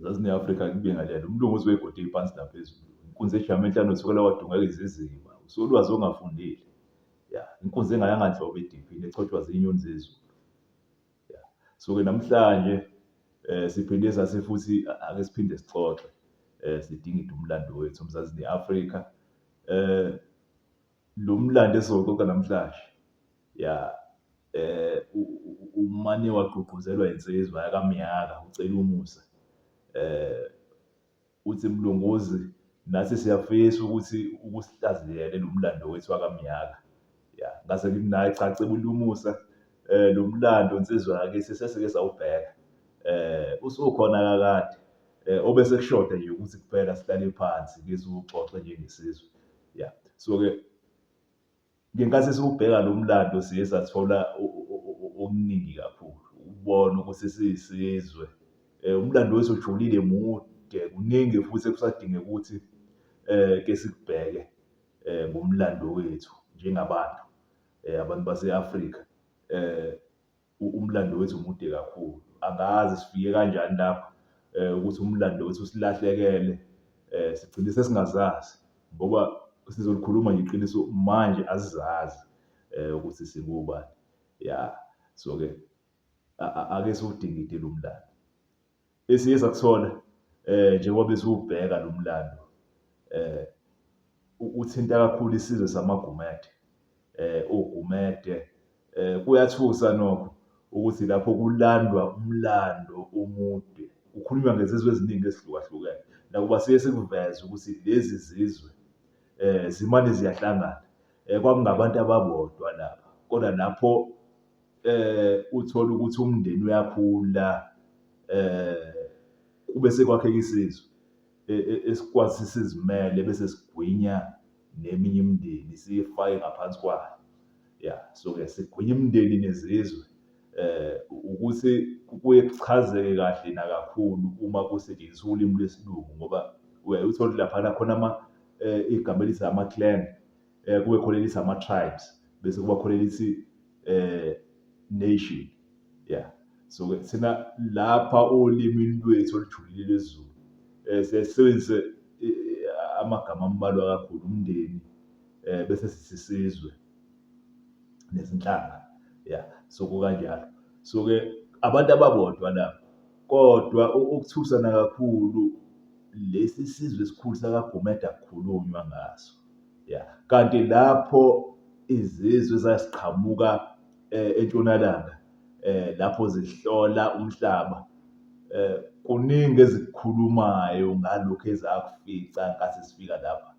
Mzansi ne-Afrika ngikubingelele. Umlungu uzwegodi iphansi naphezulu. Inkunzi ejame enhlane uthukela wadungeka iziziba. Usolwazi ongafundile. Ya, inkunzi engayanga nhlobo ediphini echotshwa zinyoni zezulu. Ya. So-ke namhlanje siphinde sase futhi ake siphinde sixoxe sidingide umlando wethu Mzansi ne-Afrika. Lo mlando esizowuxoxa namhlanje ya umane wagqugquzelwa insizwa yakaMyaka uCelumusa. Uthi Mlunguzi nathi siyafisa ukuthi ukusihlaziyele lo mlando wethu wakaMyaka. Ya, ngase ngithi naye cha Cebulumusa lo mlando nsizwa yakithi sesike sawubheka. Usukhona kakade obese kushoda nje ukuthi kuphela sihlale phansi ke siwuxoxe njengesizwe. Ya, so-ke ngenkathi siwubheka lo mlando siye sathola okuningi kakhulu ukubona ukuthi siyisizwe umlando wethu ujulile mude kuningi futhi ekusadingeka ukuthi ke sikubheke ngomlando wethu njengabantu abantu base-Afrika. Umlando wethu mude kakhulu. Angazi sifike kanjani lapha ukuthi umlando wethu usilahlekele sigcine sesingazazi ngoba sizolikhuluma nje iqiniso manje asizazi ukuthi singobani. Ya, so-ke ake siwudingide lo mlando. Esiye sakuthola njengoba besiwubheka lo mlando uthinta kakhulu isizwe samaGumede. OGumede kuyathusa nokho ukuthi lapho kulandwa umlando omude kukhulunywa ngezizwe eziningi ezihlukahlukene. Nakuba siye sikuveze ukuthi lezi zizwe zimane ziyahlangana, kwakungabantu ababodwa laba kodwa lapho uthole ukuthi umndeni uyakhula kube sekwakheka isizwe esikwazi sizimele bese sigwinya neminye imindeni siyifake ngaphansi kwayo. Ya, so-ke sigwinya imindeni nezizwe ukuthi kuye kuchazeke kahle nakakhulu uma kusetshenziswa ulimi lwesiLungu ngoba uyaye uthole laphana khona igama elithi ama-clan. Kube khona elithi ama-tribes bese kuba khona elithi nation. Yeah, so-ke thina lapha olimini lwethu olujulile lwesiZulu siyaye sisebenzise amagama ambalwa kakhulu, umndeni bese sithi isizwe nezinhlanga. Ya, so kukanjalo. So-ke abantu ababodwa laba kodwa okuthusa nakakhulu lesi sizwe esikhulu sakaGumede akukhulunywa ngaso. Ya, kanti lapho izizwe ezaziqhamuka entshonalanga lapho zihlola umhlaba kuningi ezikukhulumayo ngalokhu ezakufica ngenkathi zifika lapha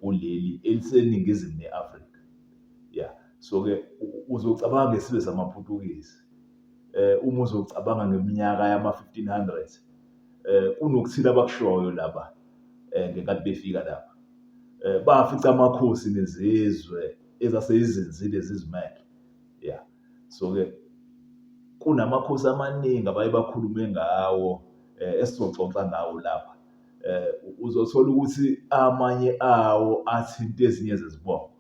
kuleli eliseNingizimu ne-Afrika. Ya, so-ke uzocabanga ngesizwe samaPutukezi uma uzocabanga ngeminyaka yama-1500 kunokuthile abakushoyo laba ngenkathi befika lapha. Bafica amakhosi nezizwe ezaseyizinzile zizimele. Ya, so-ke kunamakhosi amaningi abaye bakhulume ngawo esizoxoxa ngawo lapha. Uzothola ukuthi amanye awo athinta ezinye zezibongo,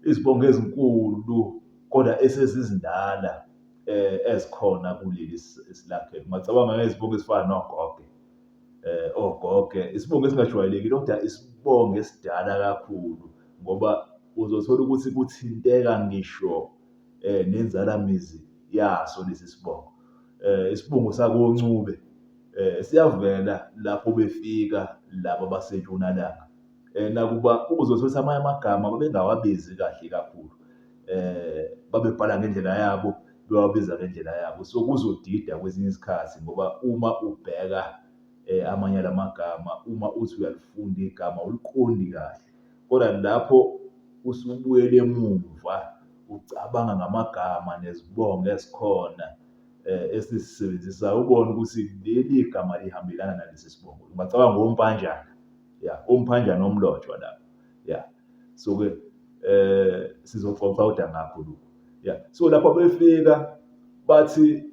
izibongo ezinkulu kodwa esezizindala ezikhona kuleli esilakhele. Ungacabanga ngezibongo ezifana noGoge. Ogoge, isibongo esingajwayelekile kodwa isibongo esidala kakhulu ngoba uzothola ukuthi kuthinteka ngisho nenzalamizi yaso lesi sibongo. Isibongo sakoNcube siyavela lapho befika laba baseNtshonalanga. Nakuba uzothola ukuthi amanye amagama babengawabizi kahle kakhulu, babebhala ngendlela yabo, bewabiza ngendlela yabo. So, kuzodida kwesinye isikhathi ngoba uma ubheka amanye ala magama, uma uthi uyalifunda igama awuliqondi kahle, kodwa lapho usubuyela emumva ucabanga ngamagama nezibongo ezikhona esizisebenzisayo, ubone ukuthi leli gama lihambelana nalesi sibongo. Ungacabanga ngoMpanjana, ya, uMpanjana oMlotshwa lapho, ya. So-ke sizoxoxa kodwa ngakho lokhu. Ya, so lapho befika bathi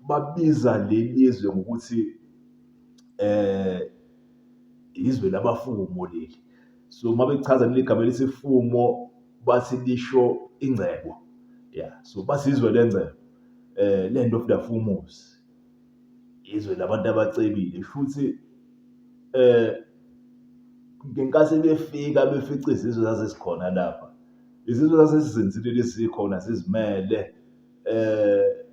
babiza leli zwe ngokuthi izwe labafumo leli. So uma bechaza leli gama elithi fumo bathi lisho ingcebo. Ya, so bathi izwe lengcebo, land of the fumos. Izwe labantu abacebile futhi eh ngenkathi befika befica izizwe zazizikhona lapha, izizwe zasezizinzile lezi zikhona zizimele eh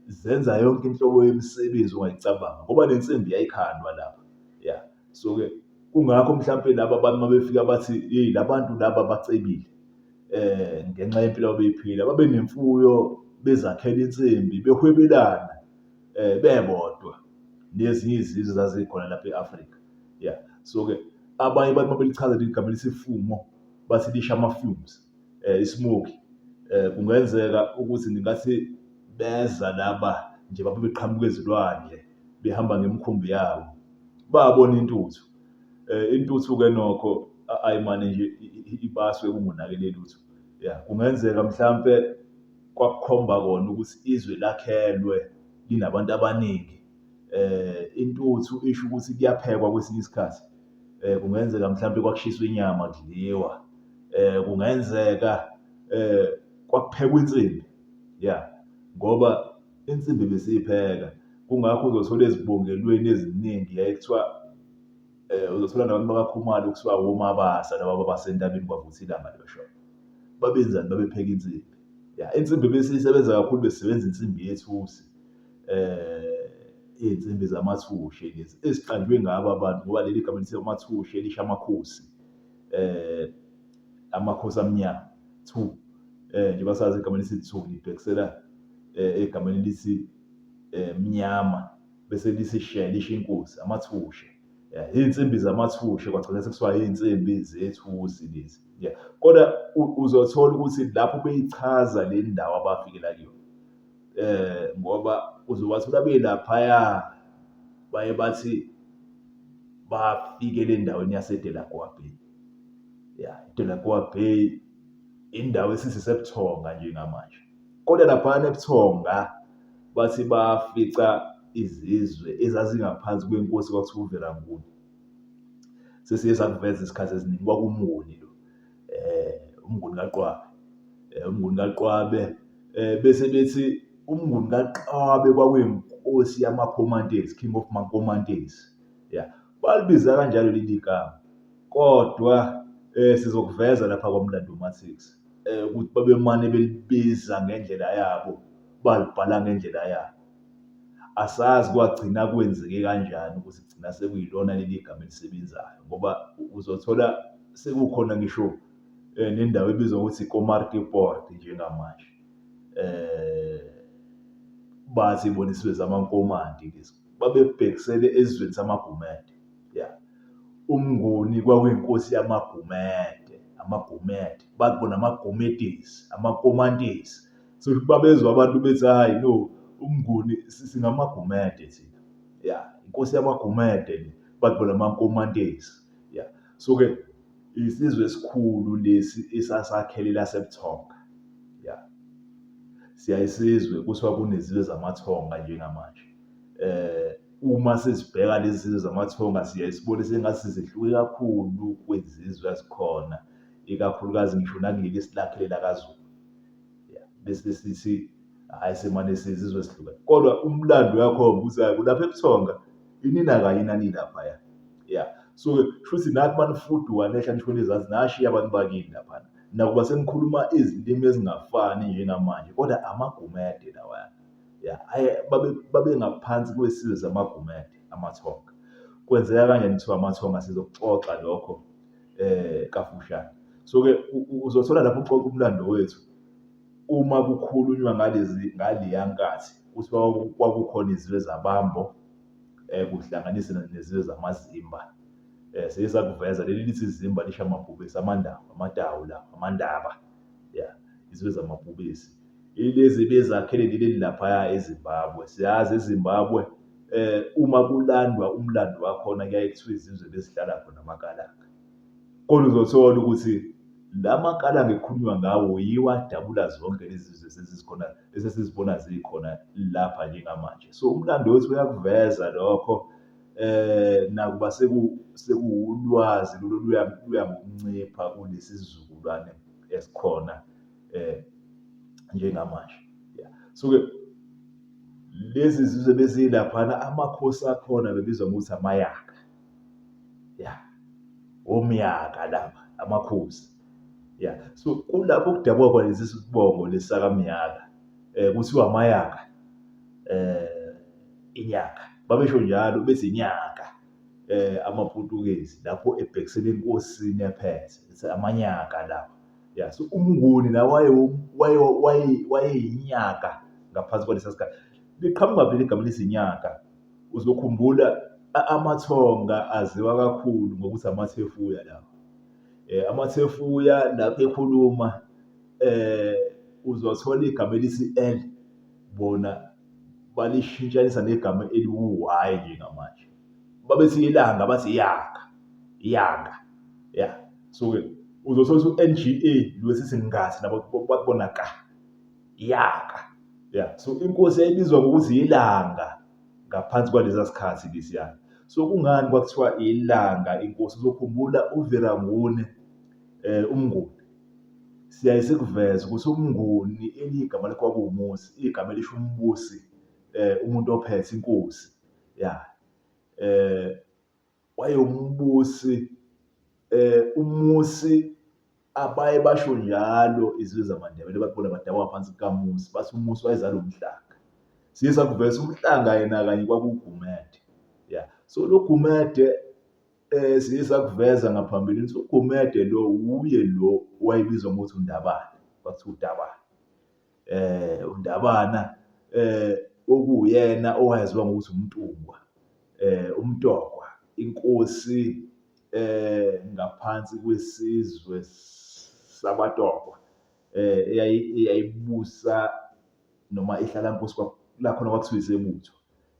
zenza yonke inhlobo yemisebenzi ongayicabanga ngoba nensimbi yayikhandwa lapha. Ya, so-ke kungakho mhlampe laba abantu uma befika bathi yeyi la bantu laba bacebile ngenxa yempilo ababeyiphila, babenemfuyo bezakhela insimbi behwebelana bebodwa nezinye izizwe zazikhona lapha e-Afrika. Ya, so-ke abanye bathi uma belichaza leli gama elithi fumo bathi lisho ama-fumes, i-smoke. Kungenzeka ukuthi ngingathi beza laba nje babe beqhamuka ezilwandle behamba ngemikhumbi yabo, babona intuthu. Intuthu-ke nokho ayimane nje ibaswe kungonakele lutho. Ya, kungenzeka mhlampe kwakukhomba kona ukuthi izwe lakhelwe linabantu abaningi. Intuthu isho ukuthi kuyaphekwa kwesinye isikhathi. Kungenzeka mhlampe kwakushiswa inyama kudliwa. Kungenzeka kwakuphekwa insimbi, ya, ngoba insimbi besiyipheka. Kungakho uzothola ezibongelweni eziningi yaye kuthiwa uzothola nabantu bakaKhumalo kuthiwa woMabasa laba ababasentabeni kwavutha ilanga liyashona. Babenzani? Babepheka insimbi. Ya, insimbi besiyisebenza kakhulu besisebenza insimbi yethusi. Iy'nsimbi zamathushe lezi eziqanjwe ngabo abantu ngoba leli gama elithi amathushe lisho amakhosi. Amakhosi amnyama, thu. Njengoba sazi igama elithi thu libhekisela egameni elithi mnyama bese lithi she lisho inkosi, amathushe. Iy'nsimbi zamathushe kwagcina sekuthiwa iy'nsimbi zethusi lezi. Yeah. Kodwa uzothola ukuthi lapho beyichaza le ndawo abafikela kuyona ngoba uzobathola belaphaya baye bathi bafikele endaweni yaseDelagoa Bay. Ya, iDelagoa Bay indawo esisesebuthonga njengamanje. Kodwa laphayana ebuthonga bathi bafica izizwe ezazingaphansi kwenkosi kwakuthiwa uVela Nguni. Sesiye sakuveza isikhathi esiningi kwakuMnguni lo. UMnguni kaQwabe. UMnguni kaQwabe bese bethi uMnguni kaQwabe kwakuyinkosi yamaKhomantezi, King of Mankomantezi. Ya, balibiza kanjalo leli gama. Kodwa sizokuveza lapha kwaMlando Matrix ukuthi babemane belibiza ngendlela yabo, balibhala ngendlela yabo. Asazi kwagcina kwenzeke kanjani ukuthi kugcina sekuyilona leli gama elisebenzayo ngoba uzothola sekukhona ngisho nendawo ebizwa ngokuthi iKomatipoort njengamanje. Bathi bona isizwe samaNkomati lesi, babebhekisele esizweni samaGumede, ya. UMnguni kwakuyinkosi yamaGumede, amaGumede, bathi bona amaGumedesi, amaKomantesi. So babezwa abantu bethi hhayi no, uMnguni singamaGumede thina, ya, inkosi yamaGumede le, bathi bona amaNkomantesi, ya. So-ke isizwe esikhulu lesi esasakhele elaseButhonga, ya. Siyaye sizwe kuthiwa kunezizwe zamaThonga njengamanje. Uma sesibheka lezi zizwe zamaThonga siyaye sibone sengathi zehluke kakhulu kwezizwe ezikhona, ikakhulukazi ngisho nakuleli esilakhile lakaZulu. Ya, bese sithi hhayi semane sizizwe ezihlukene. Kodwa umlando uyakhomba ukuthi hhayi kulapha ebuThonga inina kanye nanilaphaya. Ya, so-ke shuthi nathi uma nifuduka nehla nishone ezansi nashiya abantu bakini laphana. Nakuba senikhuluma izilimi ezingafani njengamanje kodwa amaGumede lawaya. Ya, hhayi babengaphansi kwesizwe samaGumede, amaThonga. Kwenzeka kanjani kuthiwa amaThonga sizokuxoxa lokho kafushane. So-ke uzothola lapho uxoxa umlando wethu uma kukhulunywa ngalezi ngaleya nkathi kuthiwa kwakukhona izizwe zaBambo kuhlanganise nezizwe zamaZimba. Siye sakuveza leli lithi Zimba lisho amabhubesi, amaNdawu, amaTawu la, amaNdaba, ya, izizwe zamabhubesi. Ilezi ebezakhele leli laphaya eZimbabwe. Siyazi eZimbabwe uma kulandwa umlando wakhona kuyaye kuthiwe izizwe bezihlala khona amaKalanga. Kodwa uzothola ukuthi la maKalanga ekukhulunywa ngawo yiwo adabula zonke lezi zizwe esezikhona esesizibona zikhona lapha njengamanje. So umlando wethu uyakuveza lokho nakuba sekuwulwazi lolu luya luya ngokuncipha kulesi sizukulwane esikhona njengamanje. Yeah. So-ke Lezi zizwe bezilaphana amakhosi akhona bebizwa ngokuthi amayaka. Ya, omyaka laba amakhosi. Ya, so kulapho kudabuka khona lesi sibongo lesi sakaMyaka. Kuthiwa amayaka inyaka. Babesho njalo bethi inyaka amaPutukezi lapho ebhekisela enkosini ephethe, ethi amanyaka lawa. Ya, so uMnguni naye wayeyinyaka ngaphansi kwalesa sikhathi. Liqhamuka phi leli gama elithi inyaka? Uzokhumbula amaThonga aziwa kakhulu ngokuthi amaThefuya lawa. Amathefuya lapho ekhuluma uzothola igama elithi L bona balishintshanisa negama eliwu-Y njengamanje. Babethi ilanga bathi iyanga, iyanga, ya. So-ke uzothola ukuthi u-N_G_A lo esithi ngathi nabo bakubona ka, iyaka, ya. So inkosi yayibizwa ngokuthi ilanga ngaphansi kwalesa sikhathi lesiyana. So kungani kwakuthiwa ilanga inkosi? Uzokhumbula uViranguni uMnguni, siyaye sikuveze ukuthi uMnguni elinye igama lakhe kwakuwuMusi, igama elisho umbusi, umuntu ophethe inkosi, ya. Wayewumbusi, uMusi abaye basho njalo izizwe zamaNdebele bathi bona badabuka ngaphansi kukaMusi, bathi uMusi wayezala uMhlanga. Siye sakuveza uMhlanga yena kanye kwakuwuGumede, ya. So lo Gumede siye sakuveza ngaphambilini ukuthi uGumede lo wuye lo owayebizwa ngokuthi uNdabana, kwakuthiwa uDabana. UNdabana okuwuyena owayaziwa ngokuthi uMntungwa, uMtokwa, inkosi ngaphansi kwesizwe sabaTokwa eyayibusa noma ihlala nkosi la khona kwakuthiwa iseButho.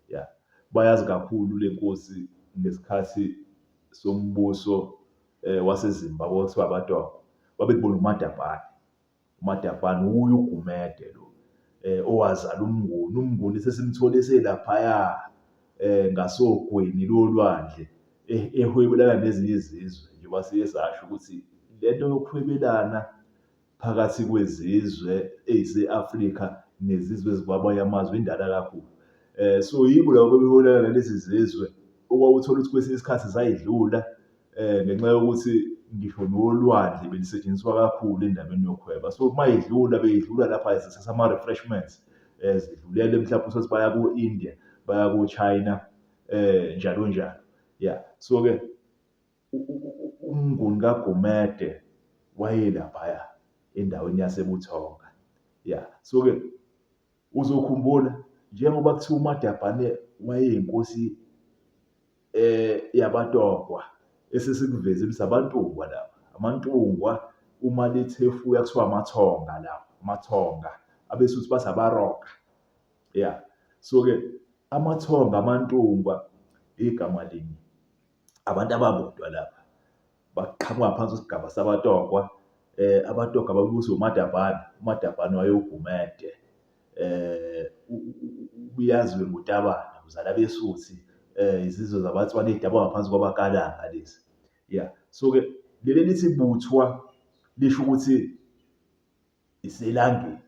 Ya, bayazi kakhulu le nkosi ngesikhathi sombuso waseZimbabwe kwakuthiwa abaTokwa, babekubona uMadabhane. UMadabhane wuye uGumede lo owazala uMnguni. UMnguni sesimthole eselaphaya ngasogwini lolwandle ehwebelana nezinye izizwe njengoba siye sasho ukuthi le nto yokuhwebelana phakathi kwezizwe ey'se-Afrika nezizwe ezikwamanye amazwe indala kakhulu. So yibo laba ababehwebelana nalezi zizwe okwawuthola ukuthi kwesinye isikhathi zayidlula ngenxa yokuthi ngisho nolwandle belisetshenziswa kakhulu endabeni yokuhweba. So uma idlula beyidlula lapha zithatha ama-refreshments zidlulele mhlawumbe uthole ukuthi baya ko-India, baya ko-China njalo njalo. Ya, so-ke uMnguni kaGumede wayelaphaya endaweni yaseButhonga. Ya, so-ke uzokhumbula njengoba kuthiwa uMadabhane wayeyinkosi yabaTokwa esesikuvezile ukuthi abaNtungwa laba, amaNtungwa uma lithefuya kuthiwa amaThonga lawa, amaThonga, abeSuthu bathi abaRoka, ya. So-ke amaThonga, amaNtungwa igama linye, abantu ababodwa laba, baqhamuka ngaphansi kwesigaba sabaTokwa, abaTokwa babebuswa uMadabhane, uMadabhane wayewuGumede. Ubuye aziwe ngoTabane, uzala abeSuthu, izizwe zabaTswana ey'dabuka ngaphansi kwabaKalanga lezi. Ya, so-ke leli elithi buthwa lisho ukuthi iselangeni,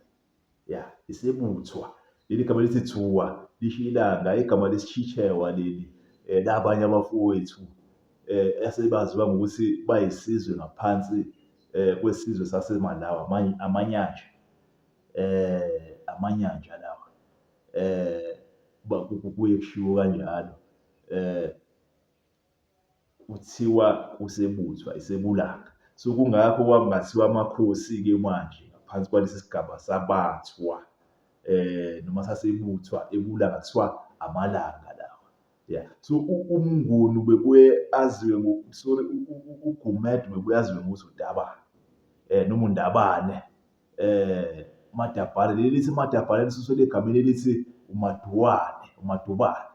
ya isebuthwa. Leli gama elithi thuwa lisho ilanga, igama lesiChichewa leli labanye abafowethu asebaziwa ngokuthi bayisizwe ngaphansi kwesizwe saseMalawi, amaNyanja. Amanyanja lawa kuye kushiwo kanjalo kuthiwa kusebuthwa iseBulanga. So kungakho kwakungathiwa amakhosi-ke manje ngaphansi kwalesi sigaba sabathwa noma sasebuthwa eBulanga kuthiwa amalanga lawa. Ya, so uMnguni ubebuye aziwe sorry uGumede ubebuye aziwe ngokuthi uDabane noma uNdabane. Madabhale, leli lithi Madabhale lisuswe egameni elithi uMaduwane, uMadubane.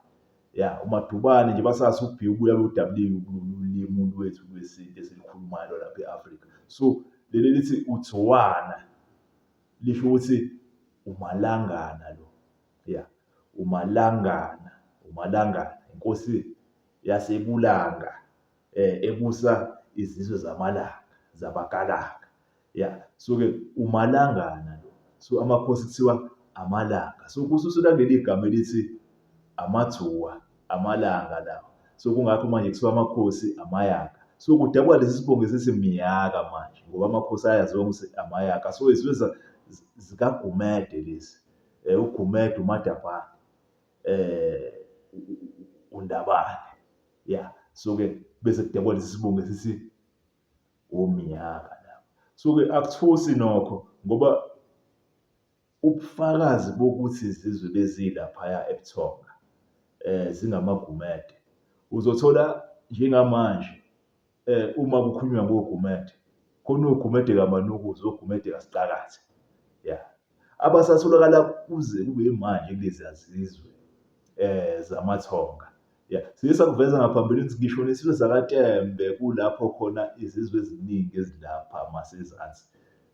Ya, uMadubane nje basazi u-B ubuya ku-W kulolu lwethu lwesintu esilukhulumayo lapha e-Afrika. So leli lithi uThowana lisho ukuthi uMalangana lo. Ya, uMalangana, uMalangana inkosi yaseBulanga ebusa izizwe zamaLanga, zabaKalanga. Ya, so-ke uMalangana lo. So amakhosi kuthiwa amalanga. So kususelwa kuleli gama elithi amathuwa, amalanga lawa. So kungakho manje kuthiwa amakhosi amayaka. So kudabuka lesi sibongo esithi Miyaka manje ngoba amakhosi ayaziwa ukuthi amayaka. So izizwe zikaGumede lezi. UGumede, uMadabhane, uNdabane. Ya, so-ke bese kudabuka lesi sibongo esithi oMiyaka laba. So-ke akuthusi nokho ngoba ubufakazi bokuthi izizwe bezilaphaya ebuThonga zingamaGumede uzothola njengamanje uma kukhulunywa ngoGumede khona oGumede kaManukuza, oGumede kaSiqakatha, ya. Abasatholakala kuze kube manje kuleziya zizwe zamaThonga. Ya, siye sakuveza ngaphambilini ukuthi ngisho nesizwe sakaTembe kulapho khona izizwe eziningi ezilapha masezansi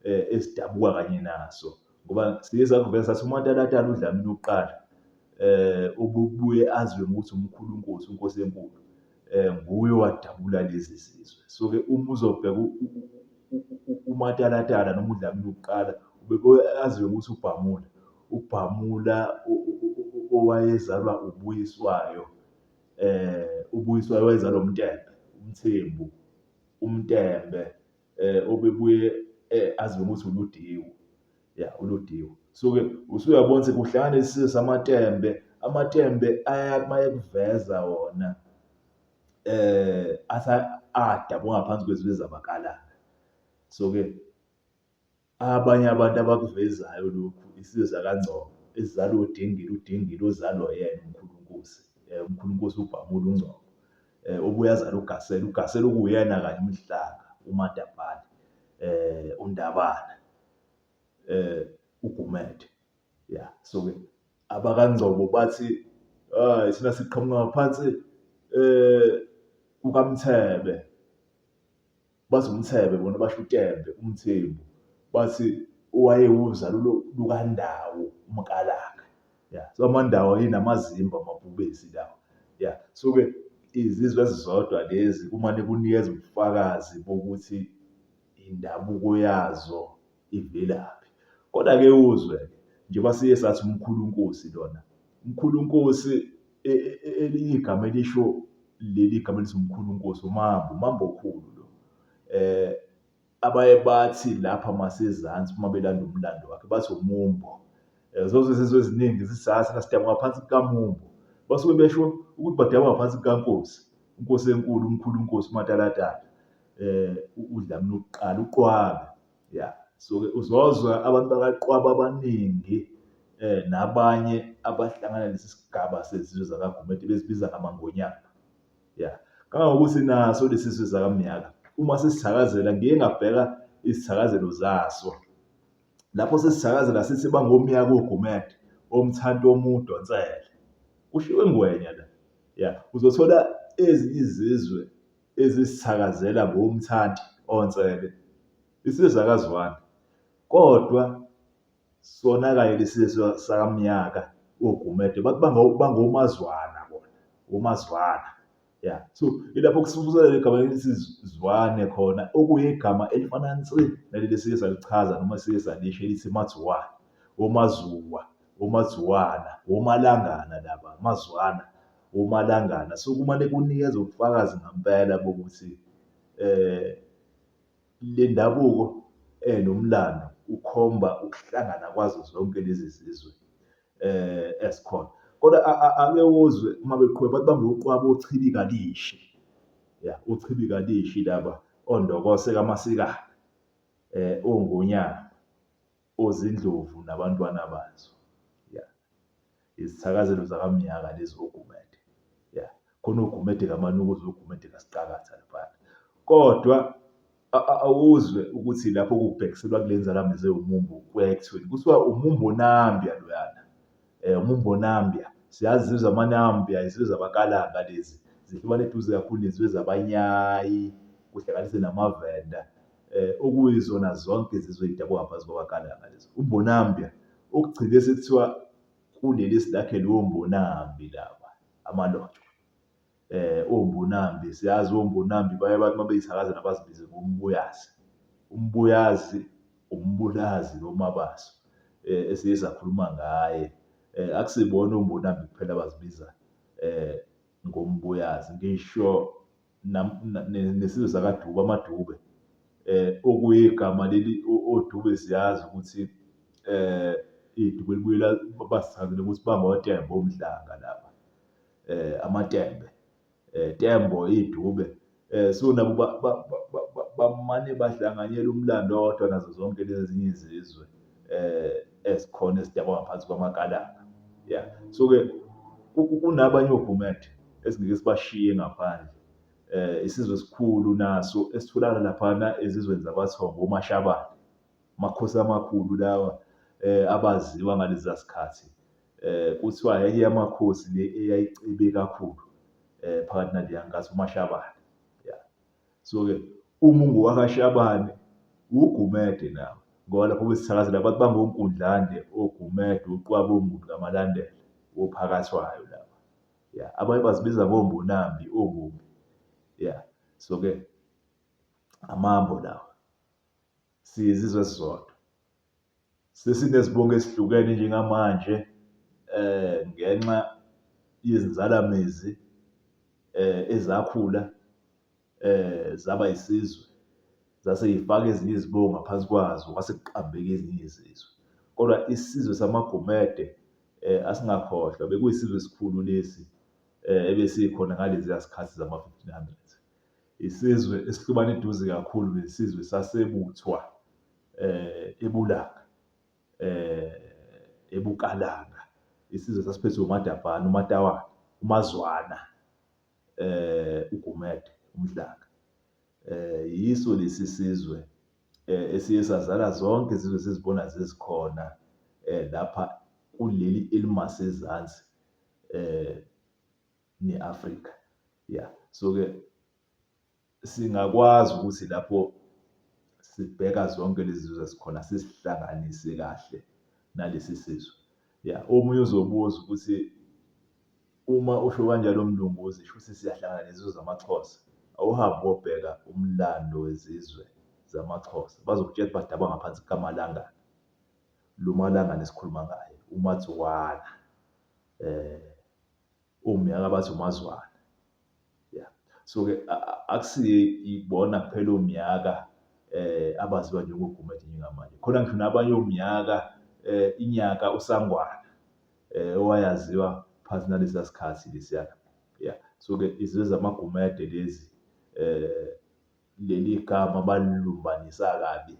ezidabuka kanye naso. Ngoba siye sakuveza sathi uMatalatala uDlamini wokuqala ubuye aziwe ngokuthi umkhulu Nkosi, uNkosi enkulu nguye owadabula lezi zizwe. So-ke uma uzobheka uMatalatala noma uDlamini wokuqala ubebuye aziwe ngokuthi uBhamula. UBhamula owayezalwa uBuyiswayo, uBuyiswayo wayezalwa uMtembe, uMthembu, uMtembe obebuye aziwe ngokuthi uLudiwo, ya uLudiwo. So-ke usuyabona ukuthi kuhlangana isizwe samaTembe, amaTembe mayekuveza wona athi adabuka ngaphansi kwezizwe zabaKalanga. So-ke Abanye abantu abakuvezayo lokhu isizwe sakaNgcobo esizalwa uDingile, uDingile ozalwa uyena uMkhulunkosi, uMkhulunkosi uBhamula uNgcobo, obuye azale uGasela, uGasela okuwuyena kanye uMhlanga, uMadabhane, uNdabana, uGumede. Ya, so-ke abakaNgcobo bathi hhayi thina siqhamuka ngaphansi kukaMthebe. Bathi uMthebe bona basho uTembe, uMthembu. Bathi owayewuzalo lukaNdawo uMkalaka. Ya, so amaNdawo ayinamazimba amabhubesi lawa. Ya, so-ke izizwe ezizodwa lezi kumane kunikeza ubufakazi bokuthi indabuko yazo ivelaphi. Kodwa-ke uzwe-ke njengoba siye sathi uMkhulunkosi lona, uMkhulunkosi elinye igama elisho leli gama elithi uMkhulunkosi uMambo, uMambokhulu lo. Abaye bathi lapha masezansi uma belanda umlando wakhe bathi uMumbo. Zonke izizwe eziningi zithi hhayi thina sidabuka ngaphansi kukaMumbo. Basuke besho ukuthi badabuka ngaphansi kukaNkosi, iNkosi enkulu, uMkhulunkosi uMatalatala, uDlamini wokuqala, uQwabe. Ya, so-ke uzozwa abantu bakaQwabe abaningi nabanye abahlangana lesi sigaba sezizwe zakaGumede bezibiza ngamaNgonyama. Ya, kangangokuthi naso lesi sizwe sakaMnyaka uma sisithakazela ngiye ngabheka izithakazelo zaso. Lapho sisithakazela sithi bangomyaka oGumede, omthanti omude onsele. Kushiwo ingwenya la. Ya, uzothola ezinye izizwe ezisithakazela ngomthanti onsele. Isizwe sakaZwane. Kodwa sona kanye lesizwe sakaMnyaka oGumede bathi bangomazwana bona, omazwana. Ya, so ilapho kususelwa igama elithi Zwane khona okuyigama elifana nsi naleli esike salichaza noma esike salisho elithi Mazuwane, oMazuwa, oMazuwana, oMalangana laba, Mazwana, oMalangana. So kumane kunikeza ubufakazi ngampela bokuthi le ndabuko nomlando ukhomba ukuhlangana kwazo zonke lezi zizwe esikhona. Kodwa ake uzwe uma beqhubeka bathi bangoqwaba oChibikalishi. Ya, oChibikalishi laba oNdokose kaMasikana, oNgonyama, oZindlovu nabantwana bazo. Ya. Izithakazelo zakaMnyaka lezi oGumede. Ya. Khona oGumede kaManukuza, oGumede kaSiqakatha laphaya. Kodwa awuzwe ukuthi lapho kubhekiselwa kule nzalamizi ewumumbo kuyaye kuthiweni. Kuthiwa umumbonambya loyana. Umumbonambya. Siyazi izizwe zamaNambya, izizwe zabaKalanga lezi. Zihlobana eduze kakhulu nezizwe zabaNyayi, kuhlanganise namaVenda. Okuyizona zonke izizwe ey'dabuka ngaphansi kwabaKalanga lezi. Umbonambya okugcine sekuthiwa kuleli silakhe lowo mbonambi laba amalotshwa. Ombonambi siyazi ombonambi baye bathi uma beyithakazela bazibize ngombuyazi. Umbuyazi, umbulazi loMabaso. Esiye sakhuluma ngaye. Akusibona oMbonambi kuphela abazibiza ngoMbuyazi, ngisho nesizwe sakaDube, amaDube, okuyigama leli oDube siyazi ukuthi iDube libuyela basichazele ukuthi bangoTembe oMhlanga laba, amaTembe. Tembo iDube. So nabo bamane bahlanganyela umlando owodwa nazo zonke lezi ezinye izizwe ezikhona ezidabuka ngaphansi kwamaKalanga. Ya, so-ke kunabanye oGumede esingeke sibashiye ngaphandle. Isizwe esikhulu naso esitholakala laphana ezizweni zabaThongo, oMashabane, amakhosi amakhulu lawa abaziwa ngaleza sikhathi. Kuthiwa enye yamakhosi le eyayicebe kakhulu phakathi naleya nkathi uMashabane. Ya. So-ke uma ungowakaShabane uGumede nawe ngoba lapho besithakazela abantu bangoNkundlande, oGumede, uQwabe, oMnguni kaMalandela, oPhakathwayo laba. Ya, abanye bazibiza ngoMbonambi, oMbumbi. Ya, so-ke amambo lawa. Siyizizwe esisodwa. Sesinezibongo ezihlukene njengamanje ngenxa yezinzalamizi ezakhula zaba isizwe, zase y'faka ezinye izibongo ngaphansi kwazo kwase kuqambeka ezinye izizwe. Kodwa isizwe samaGumede asingakhohlwa bekuyisizwe esikhulu lesi ebesikhona ngaleziya zikhathi zama-fifteen hundreds. Isizwe esihlobane eduze kakhulu nesizwe saseButhwa eBulanga, eBukalanga. Isizwe sasiphethwe uMadabhana, uMatawana, uMazwana, uGumede, uMhlanga. Yiso lesi sizwe esiye sazala zonke izizwe esizibona zizikhona lapha kuleli elimasezansi ne-Afrika. Ya, so-ke singakwazi ukuthi lapho sibheka zonke lezi zizwe ezikhona sizihlanganise kahle nalesi sizwe. Ya, omunye uzobuza ukuthi uma usho kanjalo Mlunguzi shuthi siyahlangana nezizwe zamaXhosa. Awuhambe uyobheka umlando wezizwe zamaXhosa, bazokutshela ukuthi badabuka ngaphansi kukaMalangana. Lo Malangana esikhuluma ngaye, uMatsuwana. Omiyaka bathi uMazwana. Ya. So-ke akusiye ibona kuphela omiyaka abaziwa njengoGumede njengamanje. Khona ngisho nabanye omiyaka inyaka uSangwana owayaziwa phansi nalesiya sikhathi lesiyana. Ya. So-ke izizwe zamaGumede lezi leli gama balilumbanisa kabi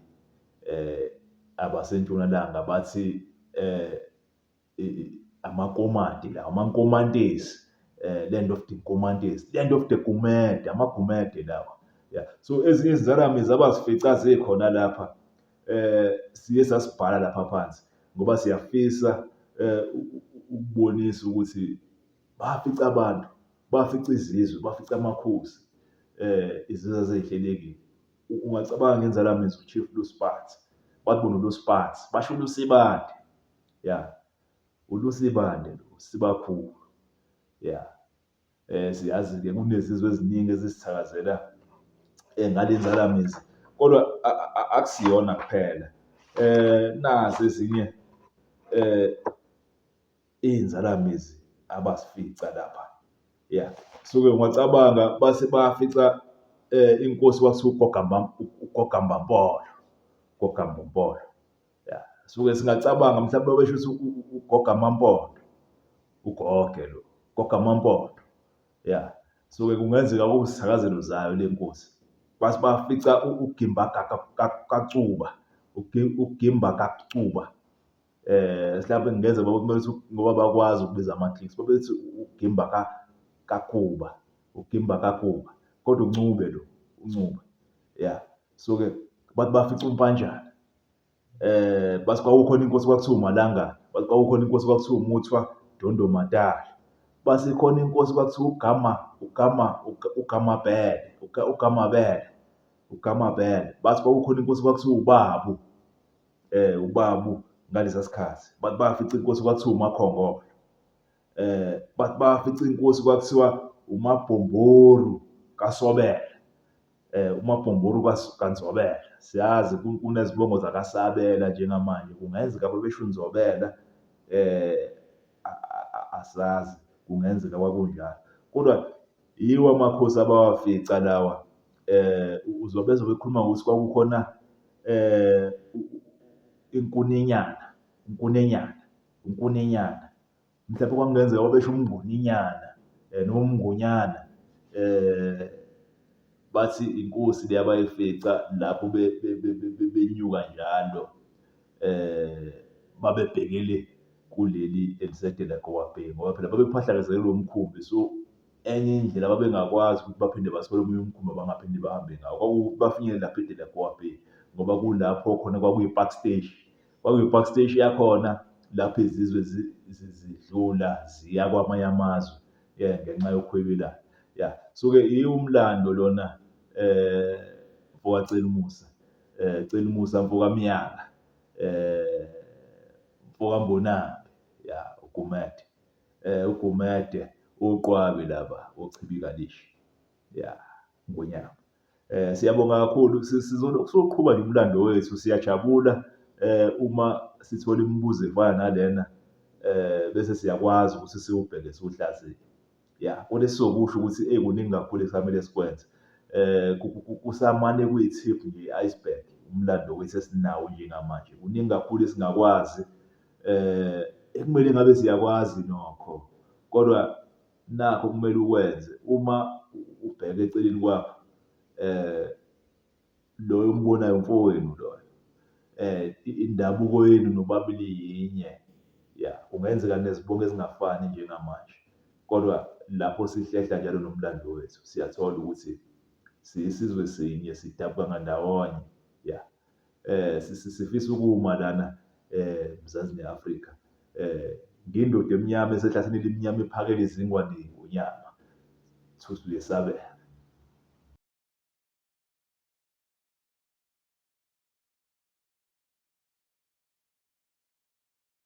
abaseNtshonalanga bathi amakomati lawa, amankomantesi, land of the nkomantesi, land of the Gumede, amaGumede lawa. Ya, so ezinye izinzalamizi abazifica zikhona lapha siye sasibhala lapha phansi ngoba siyafisa ukubonisa ukuthi bafica abantu, bafica izizwe, bafica amakhosi, izizwe ezihlelekile. Ungacabanga ngenzalamizi uChief Lusiphathi, bathi bona uLusiphathi, basho uLusibande. Ya, uLusibande lo, Sibakhulu. Ya. Siyazi-ke kunezizwe eziningi ezisithakazela ngale nzalamizi kodwa akusiyona kuphela. Nazi ezinye iy'nzalamizi abazifica lapha. Ya, suke ungacabanga base bafica inkosi kwakuthiwa uGogamba, uGogambampolo, Gogambampolo. Ya, suke singacabanga mhlawumbe babesho ukuthi ugoga amampondo, ugoge lo, goga amampondo. Ya, suke kungenzeka kuyisithakazelo zayo le nkosi. Base bafica uGimba kaCuba, uGimba kaCuba. Mhlawumbe kungenzeka babethi ngoba bakwazi ukubiza ama-clicks, babethi uGimba kaKuba, uGimba kaKuba, kodwa uNcube lo, uNcube. Ya, so-ke bathi bafica uMpanjana. Bathi kwakukhona inkosi kwakuthiwa uMalangana, bathi kwakukhona inkosi kwakuthiwa uMuthwa Dondo Matala. Base khona inkosi kwakuthiwa uGama, uGama, uGamabhele, uGamabele, uGamabhele. Bathi kwakukhona inkosi kwakuthiwa uBabu, uBabu ngalesa sikhathi. Bathi bafica inkosi kwakuthiwa uMakhongolo. Bathi bafica inkosi kwakuthiwa uMabhomboru kaSobela. UMabhumburu kaNzobela, siyazi kunezibongo zakaSabela njengamanje, kungenzeka babesho uNzobela asazi, kungenzeka kwakunjalo. Kodwa yiwo amakhosi abawafica lawa uzobezwa bekhuluma ngokuthi kwakukhona inkuninyana, inkunenyana, inkunenyana. Mhlawumbe kwakungenzeka babesho umnguninyana noma umngunyana bathi inkosi le abayifica lapho benyuka njalo babebhekele kuleli eliseDelagoa Bay ngoba phela babephahlakazeke kulo mkhumbi so enye indlela babengakwazi ukuthi baphinde bathole omunye umkhumbi abangaphinde bahambe ngawo kwakuwukuthi bafinyelele lapha eDelagoa Bay ngoba kulapho khona kwakuyi-park stage kwakuyi-park stage yakhona lapho izizwe zidlula ziya kwamanye amazwe yeah ngenxa yokuhwebelana ya so-ke yiwo umlando lona mfoka Celumusa Celumusa mfoka Miyaka mfoka Mbonambi ya uGumede uGumede uQwabe laba oChibikalishi ya Ngonyama. Siyabonga kakhulu sizoqhuba nje umlando wethu siyajabula uma sithola imibuzo efana nalena bese siyakwazi ukuthi siwubheke siwuhlaziye. Ya, kodwa esizokusho ukuthi eyi kuningi kakhulu ekusamele sikwenze. Kusamane kuyi-tip nje i-iceberg umlando wethu esinawo njengamanje. Kuningi kakhulu esingakwazi ekumele ngabe siyakwazi nokho kodwa nakho okumele ukwenze uma ubheka eceleni kwakho loyo ombonayo umfowenu loyo indabuko yenu nobabili yinye ya kungenzeka nezibongo ezingafani njengamanje kodwa lapho sihlehla njalo nomlando wethu siyathola ukuthi siyisizwe sinye sidabuka ngandawonye ya sifisa ukuma lana Mzansi ne-Afrika ngindoda emnyama esehlathini elimnyama ephakela izingwa ney'ngonyama. Thusi uyesabeka.